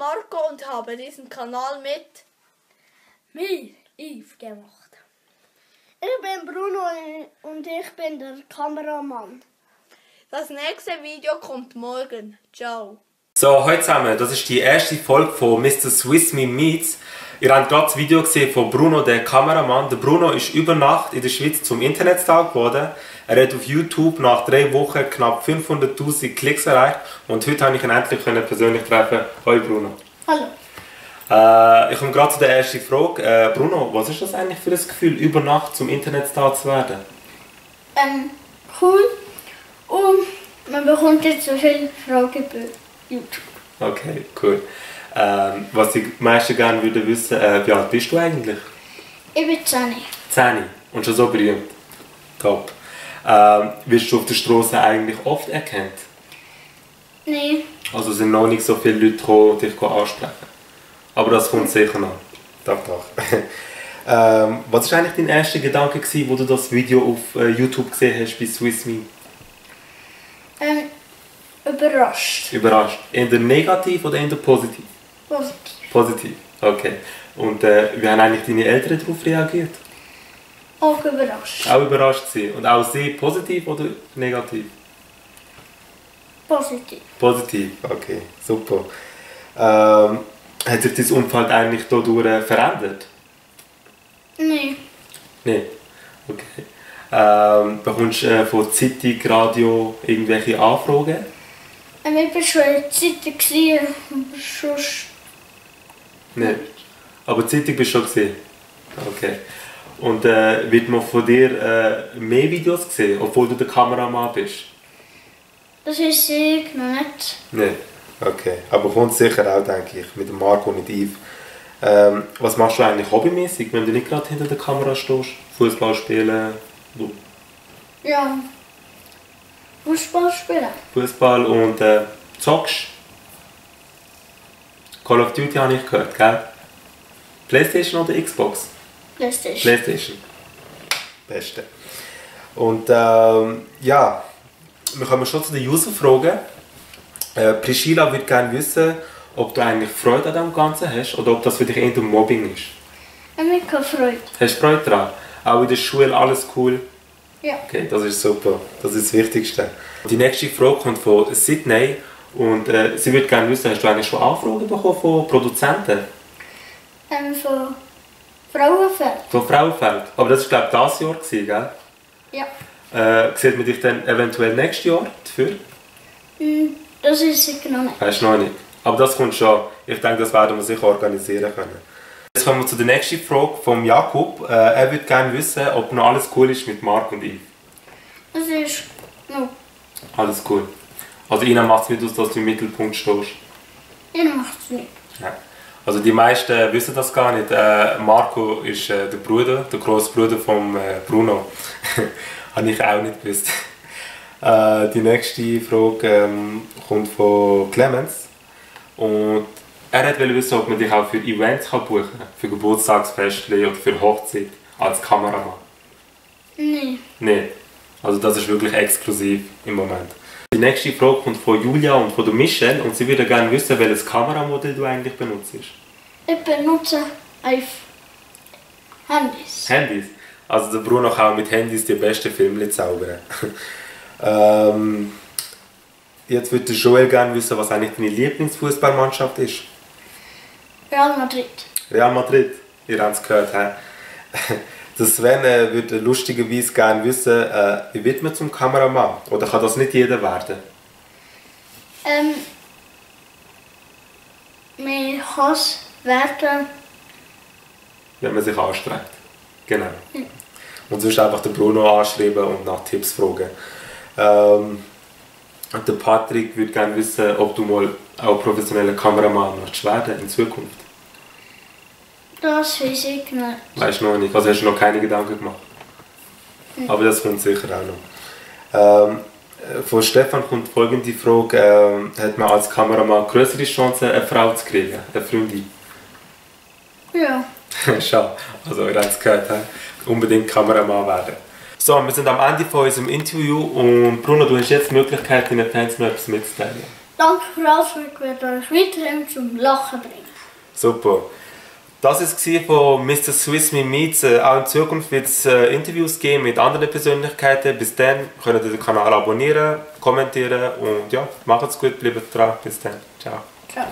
Marco und habe diesen Kanal mit mir, Yves, gemacht. Ich bin Bruno und ich bin der Kameramann. Das nächste Video kommt morgen. Ciao. So, heute zusammen, das ist die erste Folge von Mr. Swiss Me Meets. Ihr habt gerade das Video gesehen von Bruno, der Kameramann. Der Bruno ist über Nacht in der Schweiz zum Internetstar geworden. Er hat auf YouTube nach 3 Wochen knapp 500'000 Klicks erreicht. Und heute konnte ich ihn endlich persönlich treffen. Hoi Bruno. Hallo. Ich komme gerade zu der ersten Frage. Bruno, was ist das eigentlich für ein Gefühl, über Nacht zum Internetstar zu werden? Cool. Und man bekommt jetzt so viele Fragen bei YouTube. Okay, cool. Was die meisten gerne würden wissen, wie alt bist du eigentlich? Ich bin 10. 10 und schon so berühmt. Top. Wirst du auf der Straße eigentlich oft erkannt? Nein. Also sind noch nicht so viele Leute gekommen, dich ansprechen. Aber das kommt sicher noch. Doch, doch. Was war eigentlich dein erster Gedanke, als du das Video auf YouTube gesehen hast bei Swiss Me? Überrascht. Überrascht. In der negativ oder in der positiv? Positiv. Positiv, okay. Und wie haben eigentlich deine Eltern darauf reagiert? Auch überrascht. Auch überrascht sie. Und auch sie positiv oder negativ? Positiv. Positiv, okay, super. Hat sich dein Umfeld eigentlich dadurch verändert? Nein. Nein, okay. Bekommst du von Zeitung, Radio irgendwelche Anfragen? Ich war schon in der Zeitung, aber sonst... Nein. Aber die Zeitung bist du schon gesehen? Okay. Und wird man von dir mehr Videos gesehen, obwohl du der Kameramann bist? Das weiß ich noch nicht. Nein. Okay. Aber kommt sicher auch, denke ich, mit dem Marco und Yves. Was machst du eigentlich hobbymäßig, wenn du nicht gerade hinter der Kamera stehst? Fußball spielen? Ja. Fußball spielen. Fußball und zockst? Call of Duty habe ich gehört, gell? Playstation oder Xbox? Playstation. Playstation. Beste. Und ja, wir kommen schon zu den User-Fragen. Priscilla würde gerne wissen, ob du eigentlich Freude an dem Ganzen hast oder ob das für dich eher Mobbing ist. Ich habe Freude. Hast du Freude daran? Auch in der Schule alles cool? Ja. Okay, das ist super. Das ist das Wichtigste. Die nächste Frage kommt von Sydney und sie würde gerne wissen, hast du eigentlich schon Anfragen bekommen von Produzenten? Von Frauenfeld. Von Frauenfeld? Aber das war glaube ich das Jahr, gell? Ja. Sieht man dich dann eventuell nächstes Jahr dafür? Das ist ich noch nicht. Weißt du noch nicht? Aber das kommt schon. Ich denke, das werden wir sicher organisieren können. Jetzt kommen wir zu der nächsten Frage von Jakub. Er würde gerne wissen, ob noch alles cool ist mit Marc und Yves. Das ist noch. Alles cool. Also ihnen macht es nicht aus, dass du im Mittelpunkt stehst? Ihnen macht es nicht. Ja. Also die meisten wissen das gar nicht. Marco ist der Bruder, der grosse Bruder von Bruno. Habe ich auch nicht gewusst. Die nächste Frage kommt von Clemens. Und er wollte wissen, ob man dich auch für Events buchen kann. Für Geburtstagsfeste oder für Hochzeit als Kameramann. Nein. Nein. Also das ist wirklich exklusiv im Moment. Die nächste Frage kommt von Julia und von Michelle und sie würde gerne wissen, welches Kameramodell du eigentlich benutzt. Ich benutze Handys. Handys? Also der Bruno kann mit Handys die besten Filme zaubern. Jetzt würde Joel gerne wissen, was eigentlich deine Lieblingsfußballmannschaft ist. Real Madrid. Real Madrid, ihr habt es gehört. He? Der Sven würde lustigerweise gerne wissen, wie wird man zum Kameramann? Oder kann das nicht jeder werden? Man kann es werden. Wenn man sich anstrengt. Genau. Und sonst einfach den Bruno anschreiben und nach Tipps fragen. Der Patrick würde gerne wissen, ob du mal auch professioneller Kameramann möchtest werden in Zukunft. Das weiß ich nicht. Weißt du noch nicht, also hast du noch keine Gedanken gemacht? Aber das kommt sicher auch noch. Von Stefan kommt folgende Frage, hat man als Kameramann größere Chancen, eine Frau zu kriegen, eine Freundin? Ja. Schau, also ihr habt es gehört, unbedingt Kameramann werden. So, wir sind am Ende von unserem Interview und Bruno, du hast jetzt die Möglichkeit, deinen Fans noch etwas mitzuteilen. Danke für alles, ich werde euch weiterhin zum Lachen bringen. Super. Das war von Mr. Swiss Me Meets. Auch in Zukunft wird es Interviews geben mit anderen Persönlichkeiten. Bis dann könnt ihr den Kanal abonnieren, kommentieren und ja, macht's gut, bleibt dran. Bis dann. Ciao. Ciao.